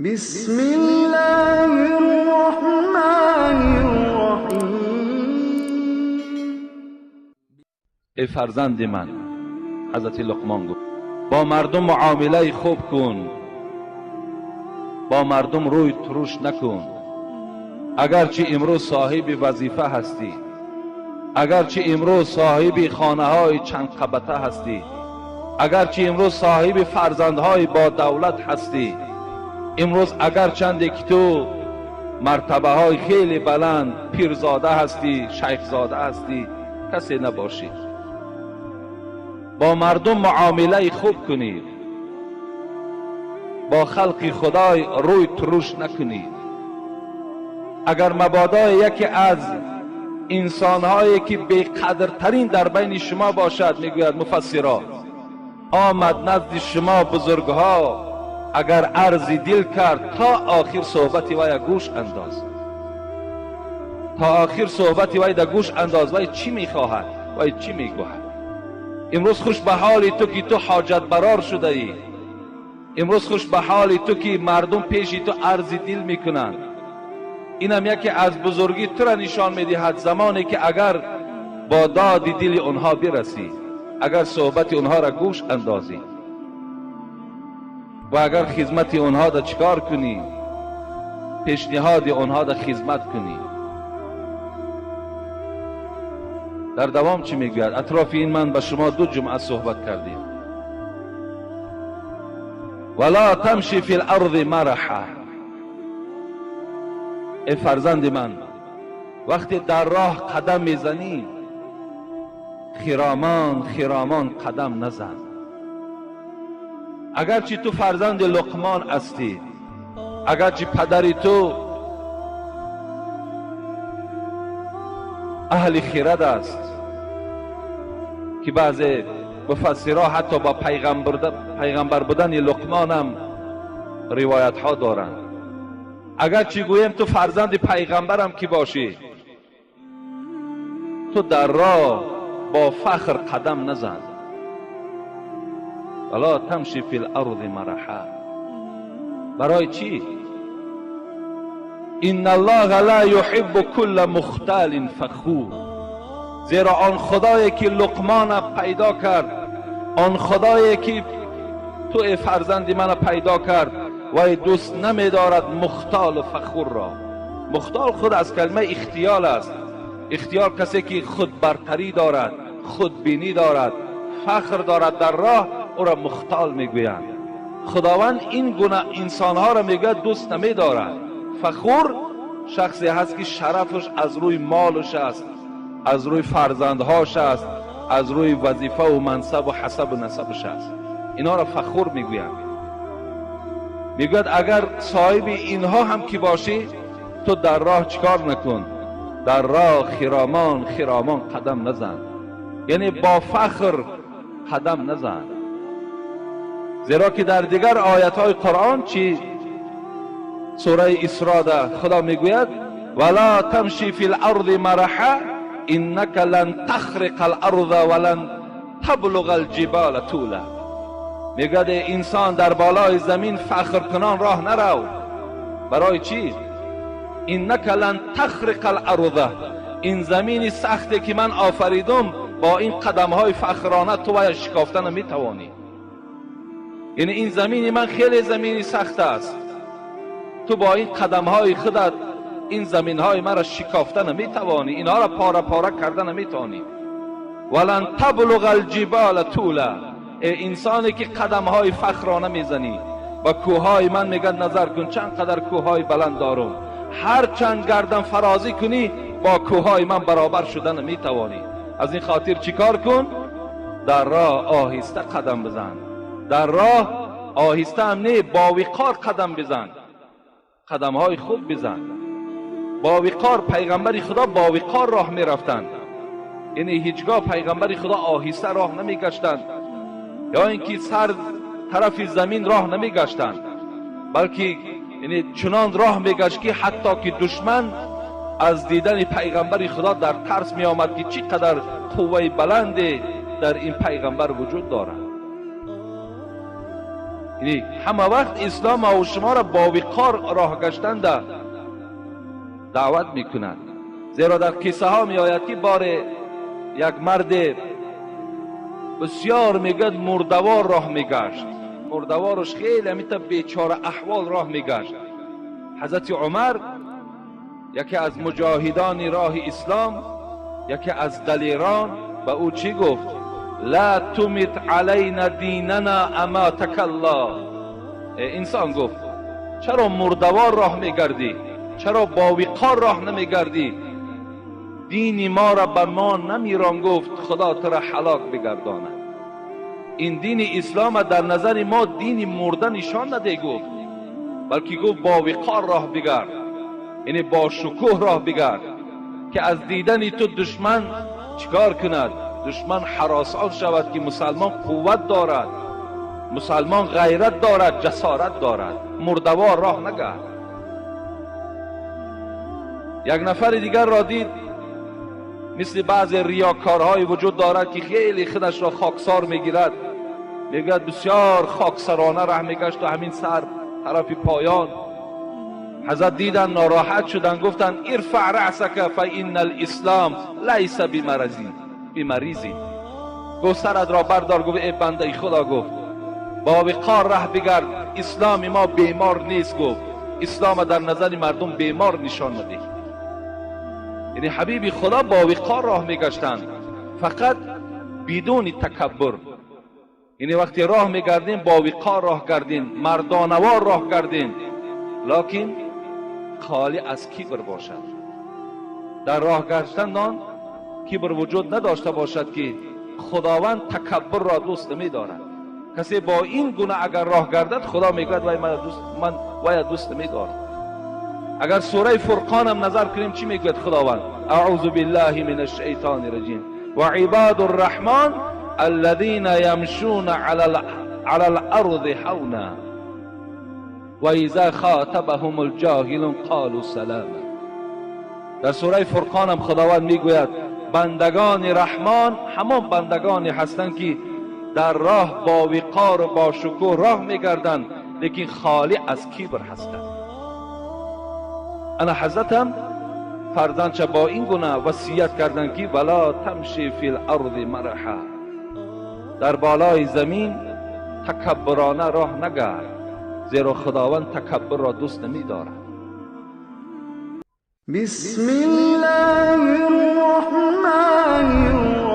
بسم الله الرحمن الرحیم. ای فرزند من، حضرت لقمان گفت با مردم معامله خوب کن، با مردم روی ترش نکن. اگرچه امروز صاحب وظیفه هستی، اگرچه امروز صاحب خانه های چند قبطه هستی، اگرچه امروز صاحب فرزندهای با دولت هستی، امروز اگرچند که تو مرتبه های خیلی بلند پیرزاده هستی، شیخزاده هستی، کسی نباشی. با مردم معامله خوب کنید، با خلق خدای روی ترش نکنید. اگر مبادا یکی از انسانهایی که بی‌قدرترین در بین شما باشد، میگوید مفسرا، آمد نزد شما بزرگها، اگر عرض دل کرد تا آخر صحبت وی گوش انداز، تا آخر صحبت وی در گوش انداز، وی چی میخواهد، وی چی میگوید. امروز خوش به حال تو که تو حاجت برار شده ای، امروز خوش به حال تو که مردم پیش تو عرض دل میکنند. اینم یکی از بزرگی تو را نشان میدهد، زمانی که اگر با داد دل آنها برسی، اگر صحبت آنها را گوش اندازی و اگر خدمت آنها را چکار کنی، پیشنهاد آنها را خدمت کنی. در دوام چی میگوید؟ اطراف این من به شما دو جمعه صحبت کردیم. ولا تمشی فی الارض مرحا. ای فرزند من، وقتی در راه قدم میزنی، خرامان خرامان قدم نزن. اگرچه تو فرزند لقمان هستی، اگرچه پدر تو اهل خرد است، که بعض مفسرها حتی با پیغمبر بودن لقمان هم روایت ها دارند. اگرچه گویم تو فرزند پیغمبرم که باشی، تو در راه با فخر قدم نزن. ولا تمشی فی الارض مرحا. برای چی؟ ان الله لا یحب کل مختال فخور. زیرا آن خدایی که لقمان پیدا کرد، آن خدایی که تو فرزند من پیدا کرد، وی دوست نمیدارد مختال و فخور را. مختال خود از کلمه اختیال است. اختیار کسی که خود برتری دارد، خودبینی دارد، فخر دارد در راه، او را مختال میگویند. خداوند این گونه انسانها را میگوید دوست نمیدارد. فخور شخصی هست که شرفش از روی مالش است، از روی فرزندهاش است، از روی وظیفه و منصب و حسب و نسبش است. اینا را فخور میگویند. میگوید اگر صاحب اینها هم که باشی، تو در راه چیکار نکن؟ در راه خرامان خرامان قدم نزن، یعنی با فخر قدم نزن. زیرا که در دیگر آیت های قرآن چی؟ سوره اسراء ده خدا میگوید ولا تمشی فی الارض مرحا انک لن تخرق الارض ولن تبلغ الجبال طولا. میگوید انسان در بالای زمین فخر کنان راه نرو. برای چی؟ انک لن تخرق الارض. این زمین سختی که من آفریدم، با این قدم های فخرانه تو باید شکافتن میتوانی. یعنی این زمین من خیلی زمینی سخت است، تو با این قدم های خودت این زمین های مرا شکافتن نمیتوانی، اینها را پاره پاره کردن نمیتوانی. ولن تبلغ الجبال طولا. ای انسانی که قدم های فخرانه میزنی، با کوههای من میگن نظر کن چند قدر کوههای بلند دارم، هر چند گردن فرازی کنی با کوههای من برابر شدن نمیتوانی. از این خاطر چیکار کن؟ در راه آهسته قدم بزن. در راه آهسته هم نه، با وقار قدم بزن، قدم های خوب بزن، با وقار. پیغمبر خدا با وقار راه می رفتند، یعنی هیچگاه پیغمبر خدا آهسته راه نمی گشتند، یا اینکه سر طرف زمین راه نمی گشتند، بلکه یعنی چنان راه می گشت که حتی که دشمن از دیدن پیغمبر خدا در ترس می آمد که چی قدر قوه بلندی در این پیغمبر وجود دارد. یعنی همه وقت اسلام و شما را با وقار راه گشتن دعوت میکند. زیرا در قصه ها می آید که بار یک مرد بسیار میگد مردوار راه میگشت، مردوارش خیلی همیتا بیچاره احوال راه میگشت. حضرت عمر یکی از مجاهدان راه اسلام، یکی از دلیران، به او چی گفت؟ لا تمت علینا دیننا اماتک الله. انسان گفت چرا مردوار راه میگردی؟ چرا با وقار راه نمیگردی؟ دین ما را به ما نمیران. گفت خدا تو را هلاک بگرداند. این دین اسلام در نظر ما دین مرده نشان نده گفت، بلکه گفت با وقار راه بگرد، یعنی با شکوه راه بگرد که از دیدن تو دشمن چیکار کند؟ دشمن هراسان شود که مسلمان قوت دارد، مسلمان غیرت دارد، جسارت دارد، مردوار راه نگرد. یک نفر دیگر را دید، مثل بعض ریاکارهای وجود دارد که خیلی خودش را خاکسار میگیرد، میگوید بسیار خاکسرانه راه میگشت و همین سر طرف پایان. حضرت دیدن ناراحت شدن، گفتن ارفع رأسک فإن الاسلام لیس بمریضی. گفت سرت را بردار. گفت ای بنده خدا، گفت با وقار ره بگرد، اسلام ما بیمار نیست. گفت اسلام در نظر مردم بیمار نشان نده. یعنی حبیبی خدا با وقار راه میگشتند، فقط بدون تکبر. یعنی وقتی راه میگردیم با وقار راه گردیم، مردانوار راه گردیم، لکن خالی از کبر باشد. در راه گشتن آن کبر وجود نداشته باشد که خداوند تکبر را دوست نمیدارد. کسی با این گونه اگر راه گردد، خدا میگوید وای من وای دوست نمیدارم. اگر سوره فرقان هم نظر کنیم چی میگوید خداوند؟ اعوذ بالله من الشیطان الرجیم و عباد الرحمن الذين يمشون على الارض هونا و اذا خاطبهم الجاهلون قالوا سلاما. در سوره فرقان هم خداوند میگوید بندگان رحمان همان بندگانی هستند که در راه با وقار و با شکوه راه میگردند، لیکن خالی از کبر هستند. انا حضرتم فرزندش با این گونه وصیت کردند که ولا تمشی فی الارض مرحا، در بالای زمین تکبرانه راه نگرد، زیرا خداوند تکبر را دوست نمی‌دارد. بسم الله الرحمن الرحیم.